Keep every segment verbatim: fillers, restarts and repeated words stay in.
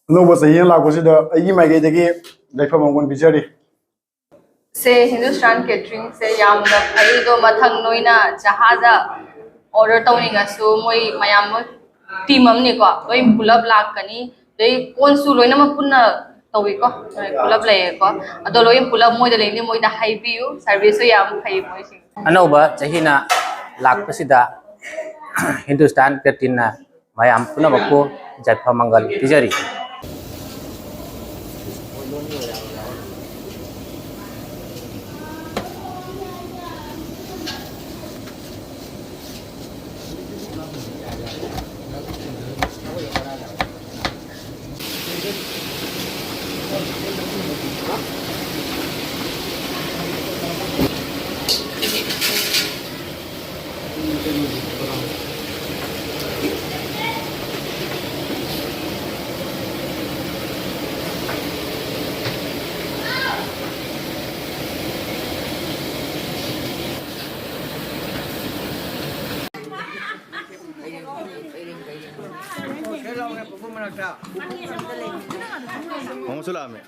ꯑꯅꯧꯕ ꯆꯍꯤ ꯑꯃ ꯂꯥꯛꯄꯁꯤꯗ ꯑꯩꯒꯤ ꯃꯥꯏꯀꯩꯗꯒꯤ ꯌꯥꯏꯐ ꯃꯪꯒꯣꯜ ꯄꯤꯖꯔꯤ꯫ ꯁꯦ, ꯍꯤꯟꯗꯨꯁꯇꯥꯟ ꯀꯦꯇꯔꯤꯡꯁꯦ ꯌꯥꯝꯅ ꯐꯩ꯫ ꯑꯗꯣ ꯃꯊꯪ ꯅꯣꯏꯅ ꯖꯍꯥꯖ ꯑꯣꯔꯗꯔ ꯇꯧꯅꯤꯡꯉꯁꯨ, ꯃꯣꯏ ꯃꯌꯥꯝ, ꯃꯣꯏ ꯇꯤꯝ ꯑꯃꯅꯤꯀꯣ, ꯂꯣꯏ ꯄꯨꯂꯞ ꯂꯥꯛꯀꯅꯤ꯫ ꯑꯗꯩ ꯀꯣꯟꯁꯨ ꯂꯣꯏꯅꯃꯛ ꯄꯨꯟꯅ ꯇꯧꯏꯀꯣ, ꯄꯨꯂꯞ ꯂꯩꯌꯦꯀꯣ꯫ ꯑꯗꯣ ꯂꯣꯏ ꯄꯨꯂꯞ ꯃꯣꯏꯗ ꯂꯩꯅꯤ, ꯃꯣꯏꯗ ꯍꯥꯏꯕꯤꯌꯨ꯫ ꯁꯥꯔꯚꯤꯁꯁꯨ ꯌꯥꯝ ꯐꯩ ꯃꯣꯏꯁꯤꯡ꯫ ꯑꯅꯧꯕ ꯆꯍꯤꯅ ꯂꯥꯛꯄꯁꯤꯗ ꯍꯤꯟꯗꯨꯁꯇꯥꯟ ꯀꯦꯇꯔꯤꯡꯅ ꯃꯌꯥꯝ ꯄꯨꯝꯅꯃꯛꯄꯨ ꯌꯥꯏꯐ ꯃꯪꯒꯜ ꯄꯤꯖꯔꯤ꯫ ꯑꯃꯨꯛꯁꯨ ꯂꯥꯛꯑꯝꯃꯦ꯫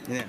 ꯏꯅꯦ꯫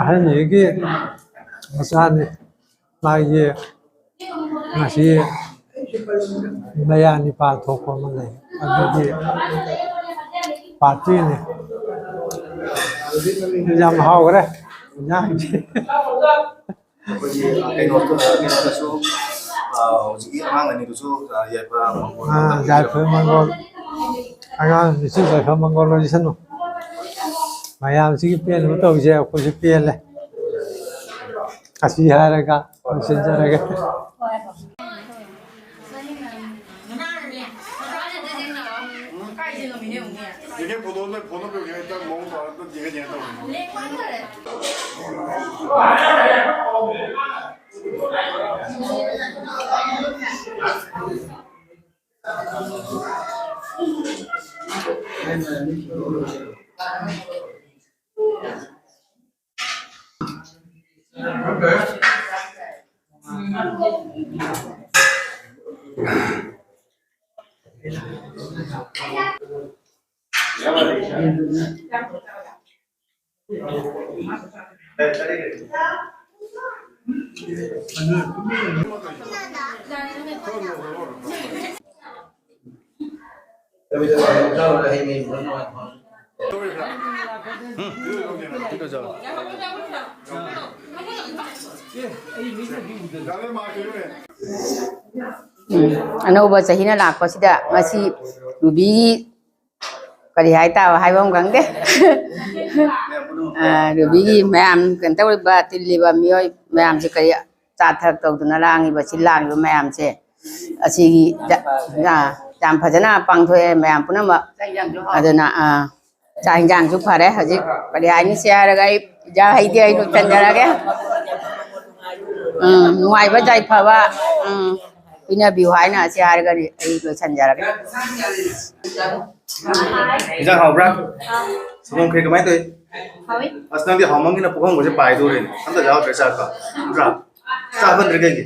ꯑꯍꯟꯁꯤꯒꯤ ꯃꯆꯥꯅꯤ꯫ ꯃꯥꯒꯤ ꯉꯁꯤ ꯃꯌꯥ ꯅꯤꯄꯥꯜ ꯊꯣꯛꯄ ꯑꯃ ꯂꯩ꯫ ꯑꯗꯨꯒꯤ ꯄꯥꯔꯇꯤꯅꯤ꯫ ꯌꯥꯝ ꯍꯥꯎꯈ꯭ꯔꯦ ꯏꯟꯖꯥꯡꯁꯤ꯫ ꯑꯩꯈꯣꯏꯒꯤ ꯀꯩꯅꯣ, ꯀꯩꯅꯣꯗꯁꯨ, ꯑ, ꯍꯧꯖꯤꯛꯀꯤ ꯑꯉꯥꯡ ꯑꯅꯤꯗꯨꯁꯨ, ꯑ, ꯌꯥꯏꯐ ꯃꯪꯒꯣꯜ ꯑꯥ, ꯌꯥꯏꯐ ꯃꯪꯒꯣꯜ꯫ ꯑꯉꯥꯡꯁꯤꯁꯨ ꯌꯥꯏꯐ ꯃꯪꯒꯣꯜ ꯑꯣꯏꯁꯅꯨ꯫ ꯃꯌꯥꯝꯁꯤꯒꯤ ꯄꯦꯟꯅꯕ ꯇꯧꯁꯦ, ꯑꯩꯈꯣꯏꯁꯨ ꯄꯦꯜꯂꯦ꯫ ꯑꯁꯤ ꯍꯥꯏꯔꯒ ꯂꯣꯏꯁꯤꯟꯖꯔꯒꯦ꯫ ꯀꯥꯏꯗꯅꯣ ꯃꯤꯅꯦ ꯎꯅꯤ? ꯌꯦꯡꯉꯦ, ꯐꯣꯇꯣ ꯅꯣꯏ ꯐꯣꯟꯗꯣ ꯄꯤꯔꯛꯑꯣ, ꯍꯦꯛꯇ ꯃꯑꯣꯡ ꯇꯥꯔ ꯑꯝꯇ ꯌꯦꯡꯉꯦ, ꯌꯦꯡꯉꯦ ꯇꯧꯕꯅꯦ꯫ ꯂꯦꯡꯃꯟꯈꯔꯦ꯫ ꯎꯝ, ꯑꯅꯧꯕ ꯆꯍꯤꯅ ꯂꯥꯛꯄꯁꯤꯗ ꯉꯁꯤ ꯔꯨꯕꯤꯒꯤ ꯀꯔꯤ ꯍꯥꯏꯇꯥꯕ ꯍꯥꯏꯕ ꯑꯃ ꯈꯪꯗꯦ꯫ ꯑ, ꯔꯨꯕꯤꯒꯤ ꯃꯌꯥꯝ ꯀꯩꯅꯣ ꯇꯧꯔꯤꯕ, ꯇꯤꯜꯂꯤꯕ ꯃꯤꯑꯣꯏ ꯃꯌꯥꯝꯁꯦ ꯀꯔꯤ ꯆꯥ ꯊꯛ ꯇꯧꯗꯅ ꯂꯥꯡꯉꯤꯕ, ꯁꯤ ꯂꯥꯡꯉꯤꯕ ꯃꯌꯥꯝꯁꯦ ꯑꯁꯤꯒꯤ ꯌꯥ-, ꯌꯥ-, ꯌꯥꯝ ꯐꯖꯅ ꯄꯥꯡꯊꯣꯛꯑꯦ ꯃꯌꯥꯝ ꯄꯨꯝꯅꯃꯛ꯫ ꯑꯗꯨꯅ, ꯑ, ꯆꯥꯛ ꯍꯤꯟꯖꯥꯡꯁꯨ ꯐꯔꯦ꯫ ꯍꯧꯖꯤꯛ ꯀꯔꯤ ꯍꯥꯏꯅꯤ ꯁꯤ ꯍꯥꯏꯔꯒ ꯑꯩ ꯏꯟꯖꯥꯡ ꯍꯩꯇꯦ, ꯑꯩ ꯂꯣꯏꯁꯟꯖꯔꯒꯦ꯫ ꯎꯝ, ꯅꯨꯡꯉꯥꯏꯕ ꯌꯥꯏꯐꯕ, ꯎꯝ, ꯄꯤꯅꯕꯤꯌꯨ ꯍꯥꯏꯅ ꯑꯁꯤ ꯍꯥꯏꯔꯒ ꯑꯩ ꯂꯣꯏꯁꯟꯖꯔꯒꯦ꯫ ꯏꯟꯖꯥꯡ ꯍꯥꯎꯕ꯭ꯔꯥ? ꯁꯪꯒꯣꯝ ꯈꯦꯔ ꯀꯃꯥꯏꯅ ꯇꯧꯏ? ꯍꯥꯎꯏ꯫ ꯑꯁ, ꯅꯪꯗꯤ ꯍꯥꯎꯃꯟꯒꯤꯅ ꯄꯨꯈꯝꯒꯁꯦ ꯄꯥꯏꯗꯣꯔꯦꯅꯦ꯫ ꯑꯝꯇ ꯌꯥꯎꯗ꯭ꯔꯦ ꯆꯥꯛꯀ꯫ ꯅꯠꯇ꯭ꯔꯥ? ꯆꯥ ꯐꯟꯗ꯭ꯔꯤ ꯀꯩꯒꯤ?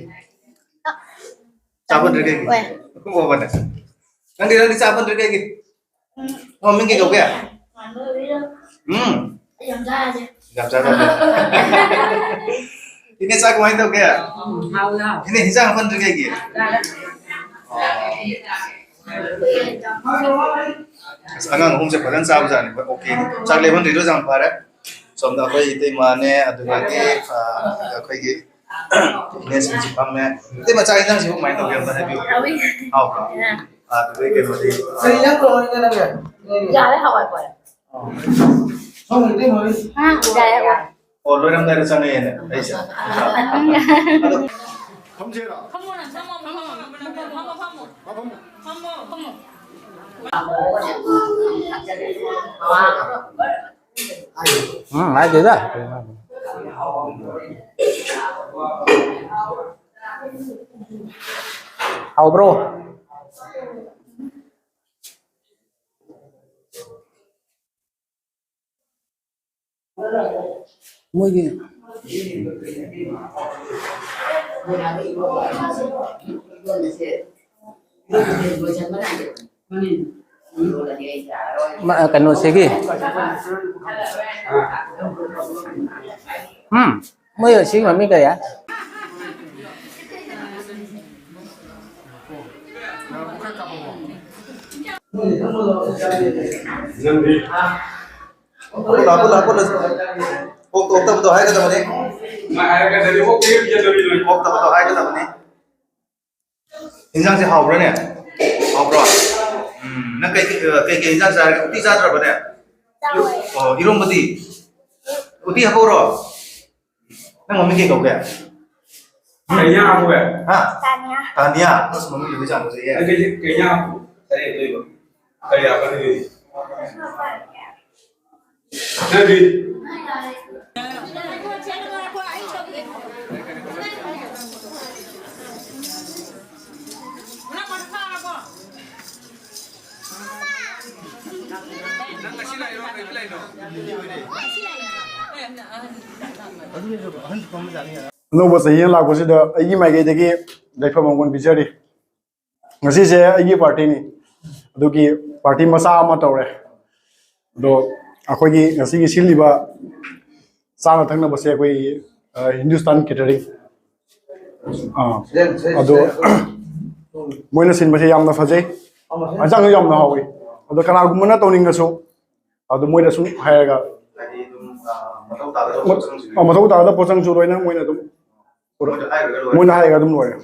ꯆꯥ ꯐꯟꯗ꯭ꯔꯤ ꯀꯩꯒꯤ? ꯍꯣꯏ꯫ ꯑꯣ, ꯐꯅꯦ꯫ ꯅꯪꯗꯤ, ꯅꯪꯗꯤ ꯆꯥ ꯐꯟꯗ꯭ꯔꯤ ꯀꯩꯒꯤ? ꯎꯝ꯫ ꯃꯃꯤꯡ ꯀꯩ ꯀꯧꯒꯦ? ꯎꯝ꯫ ꯑꯩ ꯌꯥꯝ ꯆꯥꯔꯁꯦ꯫ ꯌꯥꯝ ꯆꯥꯗꯕꯅꯦ꯫ ꯏꯅꯦ, ꯆꯥꯛ ꯀꯃꯥꯏꯅ ꯇꯧꯒꯦ? ꯏꯅꯦ, ꯍꯤꯟꯖꯥꯡ ꯍꯥꯞꯄꯟꯗ꯭ꯔꯤ ꯀꯩꯒꯤ? ꯑꯁ, ꯑꯉꯥꯡ ꯑꯍꯨꯝꯁꯦ ꯐꯖꯅ ꯆꯥꯕꯖꯥꯠꯅꯤ꯫ ꯑꯣꯀꯦ, ꯆꯥꯛ ꯂꯦꯝꯍꯟꯗ꯭ꯔꯤꯗꯣ ꯌꯥꯝ ꯐꯔꯦ꯫ ꯁꯣꯝꯗ ꯑꯩꯈꯣꯏ ꯏꯇꯩꯃꯅꯦ, ꯑꯗꯨꯗꯒꯤ ꯑ, ꯑꯩꯈꯣꯏꯒꯤ ꯏꯅꯦꯁꯤꯡꯁꯨ ꯐꯝꯃꯦ꯫ ꯏꯇꯩꯃ, ꯆꯥꯛ ꯏꯟꯖꯥꯡꯁꯤꯕꯨ ꯀꯃꯥꯏꯅ ꯇꯧꯒꯦ, ꯑꯝꯇ ꯍꯥꯏꯕꯤꯌꯨ꯫ ꯍꯥꯎꯏ꯫ ꯍꯥꯎꯕ꯭ꯔꯣ? ꯑꯗꯨꯗꯒꯤ ꯀꯩꯅꯣꯗꯤ, ꯑ, ꯌꯥꯔꯦ, ꯍꯋꯥꯏ ꯐꯔꯦ꯫ ꯎꯝ, ꯌꯥꯔꯦ, ꯍꯋꯥꯏ꯫ ꯑꯣ, ꯂꯣꯏꯔꯝꯗꯥꯏꯗ ꯆꯪꯉꯛꯑꯦꯅꯦ ꯑꯩꯁꯦ꯫ ꯑꯗꯣ, ꯐꯝꯁꯤꯔꯣ? ꯐꯝꯃꯣ, ꯅꯪ ꯐꯝꯃꯣ, ꯐꯝꯃꯣ, ꯐꯝꯃꯣ, ꯐꯝꯃꯣ, ꯐꯝꯃꯣ꯫ ꯐꯝꯃꯣ, ꯐꯝꯃꯣ꯫ ꯎꯝ, ꯍꯥꯏꯗꯦꯗ꯫ ꯍꯥꯎꯕ꯭ꯔꯣ? ꯃꯣꯏꯒꯤ ꯃ-, ꯀꯩꯅꯣꯁꯤꯒꯤ, ꯎꯝ, ꯃꯣꯏ ꯁꯤꯒꯤ ꯃꯃꯤꯡ ꯀꯔꯤ? ꯍꯥꯞꯄꯣ, ꯍꯥꯞꯄꯣ, ꯍꯥꯞꯄꯣ, ꯂꯣꯏꯁꯤꯜꯂꯣ꯫ ꯑꯣꯛ-, ꯑꯣꯛꯇꯕꯗꯣ ꯍꯥꯏꯒꯗꯕꯅꯤ꯫ ꯑꯣꯛꯇꯕꯗꯣ ꯍꯥꯏꯒꯗꯕꯅꯤ꯫ ꯏꯟꯖꯥꯡꯁꯦ ꯍꯥꯎꯕ꯭ꯔꯥꯅꯦ? ꯍꯥꯎꯕ꯭ꯔꯣ? ꯎꯝ, ꯅꯪ ꯀꯩ, ꯀꯩ, ꯀꯩ ꯏꯟꯖꯥꯡ ꯆꯥꯔꯒꯦ? ꯎꯇꯤ ꯆꯥꯗ꯭ꯔꯕꯅꯦ? ꯆꯥꯔꯦ꯫ ꯑꯣ, ꯏꯔꯣꯝꯕꯗꯤ? ꯎꯇꯤ ꯍꯥꯞꯄꯛꯎꯔꯣ? ꯅꯪ ꯃꯃꯤꯡ ꯀꯩ ꯀꯧꯒꯦ? ꯀꯩ ꯏꯟꯖꯥꯡ ꯍꯥꯞꯄꯨꯒꯦ? ꯍꯥ? ꯇꯥꯅꯤꯌꯥ꯫ ꯇꯥꯅꯤꯌꯥ? ꯑꯁ, ꯃꯃꯤꯡꯗꯨꯗꯤ ꯌꯥꯝ ꯐꯖꯩꯌꯦ꯫ ꯀꯩ, ꯀꯩ, ꯀꯩ ꯏꯟꯖꯥꯡ ꯍꯥꯞꯄꯨ? ꯀꯔꯤ ꯍꯥꯞꯇꯣꯏꯕ? ꯀꯔꯤ ꯍꯥꯞꯀꯗꯣꯏꯅꯣ? ꯅꯪꯗꯤ? ꯑꯅꯧꯕ ꯆꯍꯤ ꯑꯃ ꯂꯥꯛꯄꯁꯤꯗ ꯑꯩꯒꯤ ꯃꯥꯏꯀꯩꯗꯒꯤ ꯌꯥꯏꯐ ꯃꯪꯒꯣꯜ ꯄꯤꯖꯔꯤ꯫ ꯉꯁꯤꯁꯦ ꯑꯩꯒꯤ ꯄꯥꯔꯇꯤꯅꯤ, ꯑꯗꯨꯒꯤ ꯄꯥꯔꯇꯤ ꯃꯆꯥ ꯑꯃ ꯇꯧꯔꯦ꯫ ꯑꯗꯣ ꯑꯩꯈꯣꯏꯒꯤ ꯉꯁꯤꯒꯤ ꯁꯤꯜꯂꯤꯕ ꯆꯥꯅ ꯊꯛꯅꯕꯁꯦ ꯑꯩꯈꯣꯏ ꯍꯤꯟꯗꯨꯁꯇꯥꯟ ꯀꯦꯇꯔꯤꯡ꯫ ꯑꯥ, ꯑꯗꯣ ꯃꯣꯏꯅ ꯁꯤꯟꯕꯁꯦ ꯌꯥꯝꯅ ꯐꯖꯩ, ꯌꯦꯟꯁꯥꯡꯁꯨ ꯌꯥꯝꯅ ꯍꯥꯎꯏ꯫ ꯑꯗꯣ ꯀꯅꯥꯒꯨꯝꯕꯅ ꯇꯧꯅꯤꯡꯉꯁꯨ ꯑꯗꯨ ꯃꯣꯏꯗ ꯁꯨꯝ ꯍꯥꯏꯔꯒ, ꯍꯥꯏꯗꯤ ꯑꯗꯨꯝ, ꯑ, ꯃꯊꯧ ꯇꯥꯒꯗꯕ ꯃ-, ꯄꯣꯠꯆꯪꯁꯤꯡꯁꯨ ꯑ, ꯃꯊꯧ ꯇꯥꯒꯗꯕ ꯄꯣꯠꯆꯪꯁꯨ ꯂꯣꯏꯅ ꯃꯣꯏꯅ ꯑꯗꯨꯝ ꯄꯨꯔꯛ-, ꯃꯣꯏꯗ ꯍꯥꯏꯔꯒ ꯂꯣꯏꯔꯦ꯫ ꯃꯣꯏꯅ ꯍꯥꯏꯔꯒ ꯑꯗꯨꯝ ꯂꯣꯏꯔꯦ꯫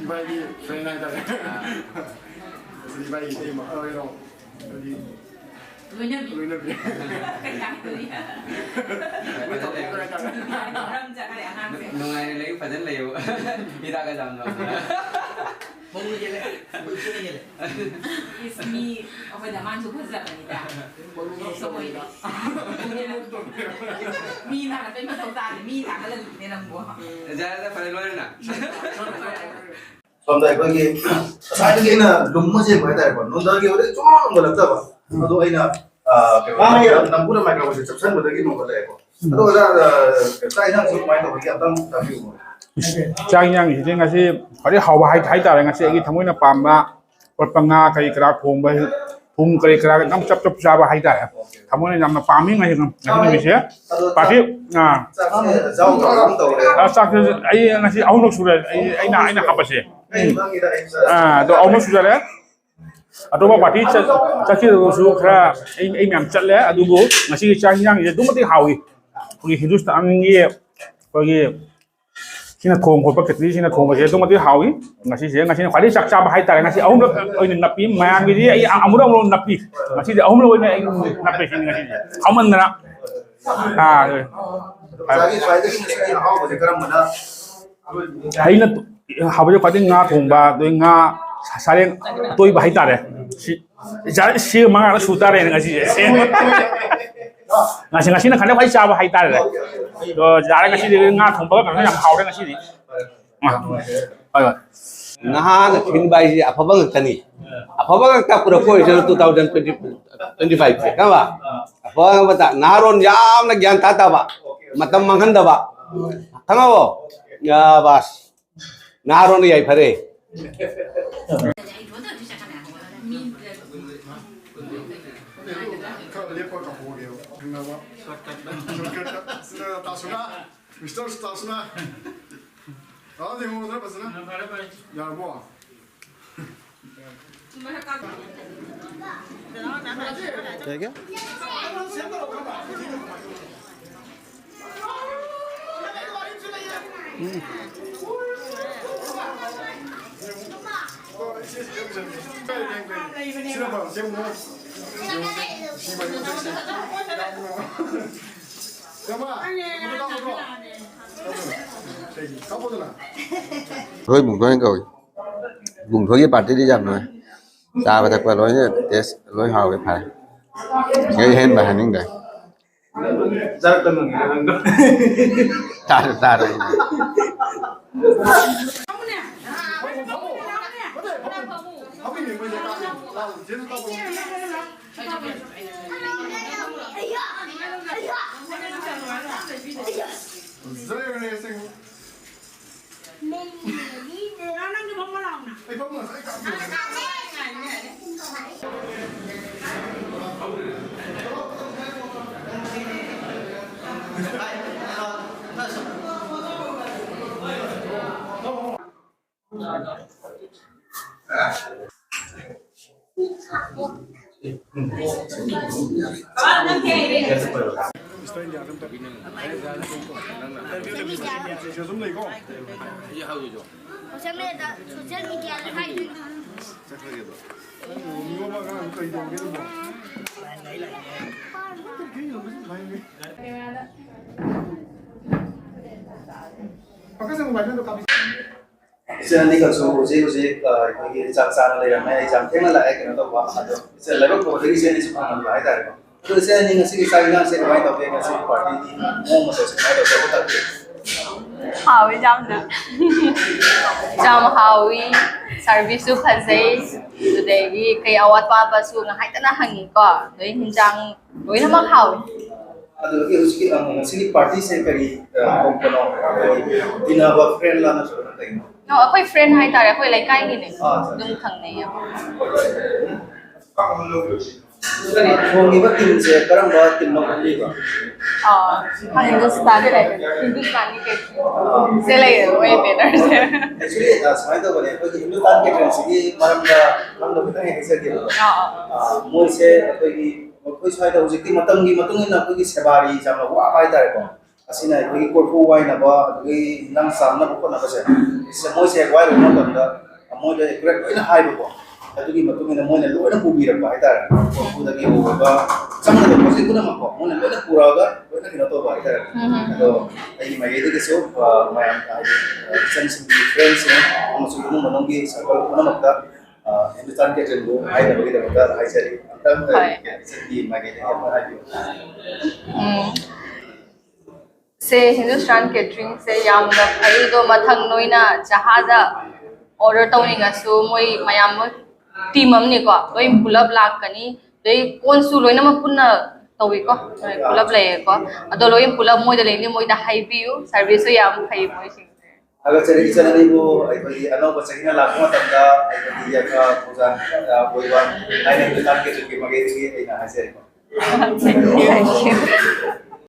ꯏꯕꯥꯏꯒꯤ friend ꯍꯥꯏꯇꯥꯔꯦ꯫ ꯏꯕꯥꯏꯒꯤ ꯏꯇꯩꯃ, ꯑ, ꯀꯩꯅꯣ, ꯍꯥꯏꯗꯤ ꯂꯣꯏꯅꯕꯤ꯫ ꯂꯣꯏꯅꯕꯤ꯫ ꯀꯩ ꯍꯥꯏꯗꯣꯏꯅꯣ? ꯃꯣꯏ ꯇꯧꯊꯣꯛꯈ꯭ꯔꯦ ꯍꯥꯏꯇꯥꯔꯦ꯫ ꯃꯔꯝ ꯆꯠꯈ꯭ꯔꯦ ꯑꯉꯥꯡꯁꯦ꯫ ꯅꯨꯡꯉꯥꯏꯅ ꯂꯩꯌꯨ, ꯐꯖꯅ ꯂꯩꯌꯨ꯫ ꯍꯤꯗꯥꯛꯀ ꯆꯥꯝꯗꯣꯛꯇꯅ꯫ ꯃꯧꯅ ꯍꯦꯜꯂꯦ꯫ ꯃꯧꯅ ꯍꯦꯜꯂꯦ꯫ ꯏꯁ, ꯃꯤ ꯑꯩꯈꯣꯏꯗ ꯃꯥꯅꯁꯨ ꯐꯖꯕꯅꯤꯗ꯫ ꯃꯧꯅ ꯍꯦꯜꯂꯦ꯫ ꯃꯤ ꯊꯥꯒꯠꯄꯩ ꯃꯊꯧ ꯇꯥꯗꯦ꯫ ꯃꯤ ꯊꯥꯒꯠꯂꯤꯅꯦ ꯅꯪꯕꯨ꯫ ꯌꯥꯔꯦꯗ, ꯐꯔꯦ, ꯂꯣꯏꯔꯦꯅ꯫ ꯁꯣꯝꯗ ꯑꯩꯈꯣꯏꯒꯤ ꯉꯁꯥꯏꯗꯒꯤ ꯑꯩꯅ ꯂꯨꯝꯃ ꯆꯦꯟꯕ ꯍꯥꯏꯇꯥꯔꯦꯀꯣ, ꯅꯣꯟꯊꯒꯦ ꯍꯣꯔꯦꯟ ꯁꯨꯡꯉꯝ ꯉꯝꯒꯠꯂꯛꯇꯕ꯫ ꯑꯗꯣ ꯑꯩꯅ, ꯑ, ꯀꯩꯅꯣ, ꯅꯝꯐꯨꯗ ꯃꯥꯏꯀ꯭ꯔꯣꯐꯣꯟꯁꯦ ꯆꯞꯁꯟꯕꯗꯒꯤ ꯅꯣꯟꯈꯠꯂꯛꯑꯦꯀꯣ꯫ ꯑꯗꯣ ꯑꯣꯖꯥ, ꯑ, ꯆꯥꯛ ꯏꯟꯁꯥꯡꯁꯨ ꯀꯃꯥꯏꯅ ꯇꯧꯕꯒꯦ ꯑꯝꯇꯪ ꯇꯥꯛꯄꯤꯌꯨ꯫ ꯆꯥꯛ ꯏꯟꯁꯥꯡꯁꯤꯗꯤ ꯉꯁꯤ ꯈ꯭ꯋꯥꯏꯗꯩ ꯍꯥꯎꯕ ꯍꯥꯏ-, ꯍꯥꯏꯇꯥꯔꯦ꯫ ꯉꯁꯤ ꯑꯩꯒꯤ ꯊꯃꯣꯏꯅ ꯄꯥꯝꯕ ꯑꯣꯠꯄ ꯉꯥ ꯀꯔꯤ ꯀꯔꯥ ꯊꯣꯡꯕ, ꯊꯨꯝ ꯀꯔꯤ ꯀꯔꯥ ꯌꯥꯝ ꯆꯞ ꯆꯞ ꯆꯥꯕ ꯍꯥꯏꯇꯥꯔꯦ꯫ ꯊꯃꯣꯏꯅ ꯌꯥꯝꯅ ꯄꯥꯝꯃꯤ ꯉꯁꯤ, ꯉꯁꯤ ꯅꯨꯃꯤꯠꯁꯦ꯫ ꯑꯗꯣ ꯆꯥꯛ-, ꯄꯥꯔꯇꯤ, ꯑꯥ꯫ ꯆꯥꯛꯁꯦ ꯌꯥꯎꯗ꯭ꯔꯕ ꯑꯃ ꯇꯧꯔꯦ꯫ ꯑꯥ, ꯆꯥꯛꯁꯦ ꯑꯩ ꯉꯁꯤ ꯑꯍꯨꯝꯂꯛ ꯁꯨꯔꯦ꯫ ꯑꯩ, ꯑꯩꯅ, ꯑꯩꯅ ꯍꯥꯞꯄꯁꯦ꯫ ꯑꯩ ꯈꯪꯉꯤꯗ, ꯑꯩ ꯆꯥꯛ-, ꯑꯥ, ꯑꯗꯣ ꯑꯍꯨꯝꯂꯛ ꯁꯨꯖꯔꯦ꯫ ꯑꯇꯣꯞꯄ ꯄꯥꯔꯇꯤ ꯆꯠ-, ꯆꯠꯈꯤꯗꯕꯁꯨ ꯈꯔ ꯑꯩ, ꯑꯩ ꯃꯌꯥꯝ ꯆꯠꯂꯦ꯫ ꯑꯗꯨꯕꯨ ꯉꯁꯤꯒꯤ ꯆꯥꯛ ꯍꯤꯟꯖꯥꯡꯁꯦ ꯑꯗꯨꯛ ꯃꯇꯤꯛ ꯍꯥꯎꯏ꯫ ꯑꯩꯈꯣꯏꯒꯤ ꯍꯤꯟꯗꯨꯁꯇꯥꯟꯒꯤ ꯑꯩꯈꯣꯏꯒꯤ ꯁꯤꯅ ꯊꯣꯡ ꯈꯣꯠꯄ, ꯈꯦꯇ꯭ꯔꯤꯁꯤꯅ ꯊꯣꯡꯕꯁꯦ ꯑꯗꯨꯛ ꯃꯇꯤꯛ ꯍꯥꯎꯏ꯫ ꯉꯁꯤꯁꯦ, ꯉꯁꯤꯅ ꯈ꯭ꯋꯥꯏꯗꯒꯤ ꯆꯥꯛ ꯆꯥꯕ ꯍꯥꯏꯇꯥꯔꯦ꯫ ꯉꯁꯤ ꯑꯍꯨꯝꯂꯛ ꯑꯣꯏꯅ ꯅꯞꯄꯤ꯫ ꯃꯌꯥꯝꯒꯤꯗꯤ ꯑꯩ ꯑꯃꯨꯔꯛ ꯑꯃꯨꯔꯛ ꯅꯞꯄꯤ꯫ ꯉꯁꯤꯗꯤ ꯑꯍꯨꯝꯂꯛ ꯑꯣꯏꯅ ꯑꯩ ꯅꯞꯄꯦ ꯁꯤꯅꯤ ꯉꯁꯤꯁꯦ꯫ ꯍꯥꯎꯃꯟꯗꯅ꯫ ꯑꯥ, ꯑꯗꯨ꯫ ꯑꯣꯖꯥꯒꯤ ꯈ꯭ꯋꯥꯏꯗꯒꯤ ꯉꯁꯤ ꯑꯍꯥꯎꯕꯁꯦ ꯀꯔꯝꯕꯅ? ꯑꯩꯅ ꯍꯥꯎꯕꯁꯦ ꯈ꯭ꯋꯥꯏꯗꯒꯤ ꯉꯥ ꯊꯣꯡꯕ, ꯑꯗꯩ ꯉꯥ ꯁꯥꯔꯦꯡ ꯑꯇꯣꯏꯕ ꯍꯥꯏꯇꯥꯔꯦ꯫ ꯁꯤ, ꯁꯤ ꯃꯉꯥꯗ ꯁꯨ ꯇꯥꯔꯦꯅꯦ ꯉꯁꯤꯁꯦ꯫ ꯉꯁꯤ, ꯉꯁꯤꯅ ꯈ꯭ꯋꯥꯏꯗꯩ ꯈ꯭ꯋꯥꯏ ꯆꯥꯕ ꯍꯥꯏꯇꯥꯔꯦ꯫ ꯑꯗꯣ ꯌꯥꯔꯦ, ꯉꯁꯤꯗꯤ ꯉꯥ ꯊꯣꯡꯕꯒ ꯀꯩꯅꯣ ꯌꯥꯝ ꯍꯥꯎꯔꯦ ꯉꯁꯤꯗꯤ꯫ ꯑꯥ, ꯍꯣꯏ, ꯍꯣꯏ꯫ ꯅꯍꯥꯅ ꯈꯤꯟꯕ ꯍꯥꯏꯁꯦ ꯑꯐꯕ ꯉꯥꯛꯇꯅꯤ꯫ ꯑꯐꯕ ꯉꯥꯛꯇ ꯄꯨꯔꯛꯄ ꯑꯣꯏꯁꯅꯨ two thousand twenty, twenty five ꯁꯦ, ꯈꯪꯉꯕ? ꯑꯐꯕ ꯉꯥꯛꯇ, ꯅꯍꯥꯔꯣꯟ ꯌꯥꯝꯅ ꯒ꯭ꯌꯥꯟ ꯇꯥ ꯇꯥꯕ, ꯃꯇꯝ ꯃꯥꯡꯍꯟꯗꯕ, ꯈꯪꯉꯕꯣ? ꯑꯥ, ꯕꯥꯁ꯫ ꯅꯍꯥꯔꯣꯟ ꯌꯥꯏꯐꯔꯦ꯫ ꯈꯔ ꯂꯦꯞꯄ ꯀꯥꯞꯍꯧꯒꯦꯕ, ꯊꯦꯡꯅꯕ꯫ Shortcut꯫ Shortcut꯫ ꯁꯤꯅ ꯇꯥꯁꯨꯅ, Mister ꯇꯥꯁꯨꯅ꯫ ꯑꯗꯨꯗꯤ ꯌꯦꯡꯉꯨꯗꯅ ꯐꯖꯅ꯫ ꯌꯥꯔꯕꯣ? क्या क्या? ꯍꯣꯏ, ꯃꯨꯛꯕꯥꯡ ꯀꯧꯏ꯫ ꯕꯨꯡꯊꯣꯏꯒꯤ ꯄꯥꯔꯇꯤꯗꯤ ꯌꯥꯝ ꯅꯨꯡꯉꯥꯏ꯫ ꯆꯥꯕ ꯊꯛꯄ ꯂꯣꯏꯅ ꯇꯦꯁ ꯂꯣꯏ ꯍꯥꯎꯋꯦ, ꯐꯔꯦ꯫ ꯁꯤꯗꯩ ꯍꯦꯟꯕ ꯍꯥꯏꯅꯤꯡꯗ꯭ꯔꯦ꯫ ꯇꯥꯔꯦ, ꯇꯥꯔꯦ꯫ Social media, social media ꯗ ꯍꯥꯏꯗꯣꯏꯅꯣ? ꯏꯆꯟ ꯑꯅꯤꯈꯛꯁꯨ ꯍꯧꯖꯤꯛ ꯍꯧꯖꯤꯛ, ꯑ, ꯑꯩꯈꯣꯏꯒꯤ ꯆꯥꯛ ꯆꯥꯅ ꯂꯩꯔꯝꯃꯦ꯫ ꯑꯦꯛꯖꯥꯝ ꯊꯦꯡꯅ ꯂꯥꯛꯑꯦ, ꯀꯩꯅꯣ ꯇꯧꯕ꯫ ꯑꯗꯣ ꯏꯆꯟ ꯂꯥꯏꯕꯛ ꯐꯕꯗꯒꯤ ꯏꯆꯟ ꯑꯅꯤꯁꯨ ꯐꯪꯍꯟꯕ ꯍꯥꯏꯇꯥꯔꯦꯀꯣ꯫ ꯑꯗꯣ ꯏꯆꯟ ꯑꯅꯤ ꯉꯁꯤꯒꯤ ꯆꯥꯛ ꯏꯟꯖꯥꯡꯁꯦ ꯀꯃꯥꯏꯅ ꯇꯧꯒꯦ? ꯉꯁꯤꯒꯤ ꯄꯥꯔꯇꯤꯒꯤ ꯃꯑꯣꯡ ꯃꯇꯧꯁꯦ ꯀꯃꯥꯏꯅ ꯇꯧꯒꯦ? ꯍꯥꯎꯋꯦ ꯌꯥꯝꯅ꯫ ꯌꯥꯝ ꯍꯥꯎꯋꯤ, ꯁꯥꯔꯚꯤꯁꯁꯨ ꯐꯖꯩ, ꯑꯗꯨꯗꯒꯤ ꯀꯩ ꯑꯋꯥꯠ ꯑꯄꯥꯁꯨ ꯉꯥꯏꯍꯥꯛꯇꯅ ꯍꯪꯉꯤꯀꯣ꯫ ꯑꯗꯩ ꯍꯤꯟꯖꯥꯡ ꯂꯣꯏꯅꯃꯛ ꯍꯥꯎꯋꯤ꯫ ꯑꯗꯨꯗꯒꯤ ꯍꯧꯖꯤꯛꯀꯤ, ꯑ, ꯉꯁꯤꯒꯤ ꯄꯥꯔꯇꯤꯁꯦ ꯀꯔꯤ, ꯑ, ꯍꯧꯕꯅꯣ? ꯑꯩꯈꯣꯏꯒꯤ ꯇꯤꯟꯅꯕ ꯐ꯭ꯔꯦꯟꯂꯥ ꯅꯠꯇ꯭ꯔꯒꯅ ꯀꯩꯅꯣ? ꯑꯣ, ꯑꯩꯈꯣꯏ ꯐ꯭ꯔꯦꯟ ꯍꯥꯏꯇꯥꯔꯦ, ꯑꯩꯈꯣꯏ ꯂꯩꯀꯥꯏꯒꯤꯅꯦ꯫ ꯑꯥ, ꯑꯗꯨꯝ ꯈꯪꯅꯩꯌꯦ꯫ ꯊꯣꯡꯉꯤꯕ ꯇꯤꯝꯁꯦ ꯀꯔꯝꯕ ꯇꯤꯝꯅꯣ ꯈꯪꯕꯤꯕ꯭ꯔꯥ? ꯑꯥ, ꯍꯤꯟꯗꯨꯁꯇꯥꯟ ꯍꯤꯟꯗꯨꯁꯇꯥꯟꯒꯤ ꯀꯦꯇ꯭ꯔꯤꯡ ꯁꯦ ꯂꯩꯌꯦ, ꯃꯣꯏ ꯕꯦꯅꯔꯁꯦ꯫ ꯑꯦꯛꯆꯨꯂꯤ ꯁꯨꯃꯥꯏꯅ ꯇꯧꯕꯅꯦ, ꯑꯩꯈꯣꯏꯒꯤ ꯍꯤꯟꯗꯨꯁꯇꯥꯟ ꯀꯦꯇ꯭ꯔꯤꯡꯁꯤꯒꯤ ꯃꯔꯝꯗ ꯈꯪꯗꯕ ꯈꯤꯇꯪ ꯍꯥꯏꯖꯒꯦꯕꯀꯣ꯫ ꯑꯥ, ꯑꯥ, ꯑꯥ꯫ ꯑꯥ, ꯃꯣꯏꯁꯦ ꯑꯩꯈꯣꯏꯒꯤ ꯑꯩꯈꯣꯏ ꯁ꯭ꯋꯥꯏꯗ ꯍꯧꯖꯤꯛꯇꯤ ꯃꯇꯝꯒꯤ ꯃꯇꯨꯡ ꯏꯟꯅ ꯑꯩꯈꯣꯏꯒꯤ ꯁꯦꯕꯥꯔꯤ ꯌꯥꯝꯅ ꯋꯥꯕ ꯍꯥꯏꯇꯥꯔꯦꯀꯣ꯫ ꯑꯁꯤꯅ ꯑꯩꯈꯣꯏꯒꯤ ꯀꯣꯔꯐꯨ ꯋꯥꯏꯅꯕ, ꯑꯗꯨꯗꯒꯤ ꯏꯟꯖꯥꯡ ꯆꯥꯝꯅꯕ ꯈꯣꯠꯅꯕꯁꯦ, ꯁꯤꯁꯦ ꯃꯣꯏꯁꯦ ꯋꯥꯏꯔꯨꯕ ꯃꯇꯝꯗ ꯃꯣꯏꯗ ꯑꯦꯀꯨꯔꯦꯠ ꯂꯣꯏꯅ ꯍꯥꯏꯕꯀꯣ꯫ ꯑꯗꯨꯒꯤ ꯃꯇꯨꯡ ꯏꯟꯅ ꯃꯣꯏꯅ ꯂꯣꯏꯅ ꯄꯨꯕꯤꯔꯛꯄ ꯍꯥꯏꯇꯥꯔꯦ꯫ ꯀꯣꯔꯐꯨꯗꯒꯤ ꯍꯧꯔꯒ ꯆꯪꯒꯗꯕ ꯄꯣꯠ ꯆꯩ ꯄꯨꯝꯅꯃꯛꯀꯣ ꯃꯣꯏꯅ ꯂꯣꯏꯅ ꯄꯨꯔꯛꯑꯒ ꯂꯣꯏꯅ ꯀꯩꯅꯣ ꯇꯧꯕ ꯍꯥꯏꯇꯥꯔꯦ꯫ ꯎꯝ, ꯎꯝ, ꯑꯗꯣ ꯎꯝ꯫ ꯑꯩꯒꯤ ꯃꯥꯏꯀꯩꯗꯒꯤꯁꯨ, ꯑ, ꯃꯌꯥꯝ ꯍꯥꯏꯗꯤ, ꯑ, ꯏꯆꯟꯁꯤꯡꯒꯤ ꯐ꯭ꯔꯦꯟꯁꯤꯡ ꯑꯃꯁꯨꯡ ꯏꯃꯨꯡ ꯃꯅꯨꯡꯒꯤ ꯁꯔꯀꯜ ꯄꯨꯝꯅꯃꯛꯇ, ꯑ, ꯍꯤꯟꯗꯨꯁꯇꯥꯟ ꯀꯦꯇ꯭ꯔꯤꯡꯕꯨ ꯍꯥꯏꯅꯕꯒꯤꯗꯃꯛꯇ ꯍꯥꯏꯖꯔꯤ꯫ ꯑꯝꯇꯪ ꯍꯣꯏ꯫ ꯏꯆꯟꯒꯤ ꯃꯥꯏꯀꯩꯗꯒꯤ ꯑꯝꯇ ꯍꯥꯏꯕꯤꯌꯨ꯫ ꯎꯝ꯫ ꯁꯦ ꯍꯤꯟꯗꯨꯁꯇꯥꯟ ꯀꯦꯇ꯭ꯔꯤꯡꯁꯦ ꯌꯥꯝꯅ ꯐꯩ꯫ ꯑꯗꯣ ꯃꯊꯪ ꯅꯣꯏꯅ ꯖꯍꯥꯖ ꯑꯣꯔꯗꯔ ꯇꯧꯅꯤꯡꯉꯁꯨ ꯃꯣꯏ ꯃꯌꯥꯝ, ꯃꯣꯏ ꯇꯤꯝ ꯑꯃꯅꯤꯀꯣ, ꯂꯣꯏ ꯄꯨꯂꯞ ꯂꯥꯛꯀꯅꯤ꯫ ꯑꯗꯩ ꯀꯣꯟꯁꯨ ꯂꯣꯏꯅꯃꯛ ꯄꯨꯟꯅ ꯇꯧꯏꯀꯣ, ꯂꯣꯏ ꯄꯨꯂꯞ ꯂꯩꯌꯦꯀꯣ꯫ ꯑꯗꯣ ꯂꯣꯏ ꯄꯨꯂꯞ ꯃꯣꯏꯗ ꯂꯩꯅꯤ, ꯃꯣꯏꯗ ꯍꯥꯏꯕꯤꯌꯨ, ꯁꯥꯔꯚꯤꯁꯁꯨ ꯌꯥꯝ ꯐꯩ ꯃꯣꯏꯁꯤꯡꯁꯦ꯫ ꯊꯥꯒꯠꯆꯔꯤ ꯏꯆꯟ ꯑꯅꯤꯕꯨ ꯑꯩꯈꯣꯏꯒꯤ ꯑꯅꯧꯕ ꯆꯍꯤꯅ ꯂꯥꯛꯄ ꯃꯇꯝꯗ ꯑꯩꯈꯣꯏꯒꯤ ꯌꯥꯏꯐ ꯊꯧꯖꯥꯜ, ꯑ, ꯑꯣꯏꯕ ꯍꯥꯏꯅ ꯍꯤꯟꯗꯨꯁꯇꯥꯟ ꯀꯦꯇ꯭ꯔꯤꯡꯒꯤ ꯃꯥꯏꯀꯩꯗꯒꯤ ꯑꯩꯅ ꯍꯥꯏꯖꯔꯤꯀꯣ꯫ Thank you.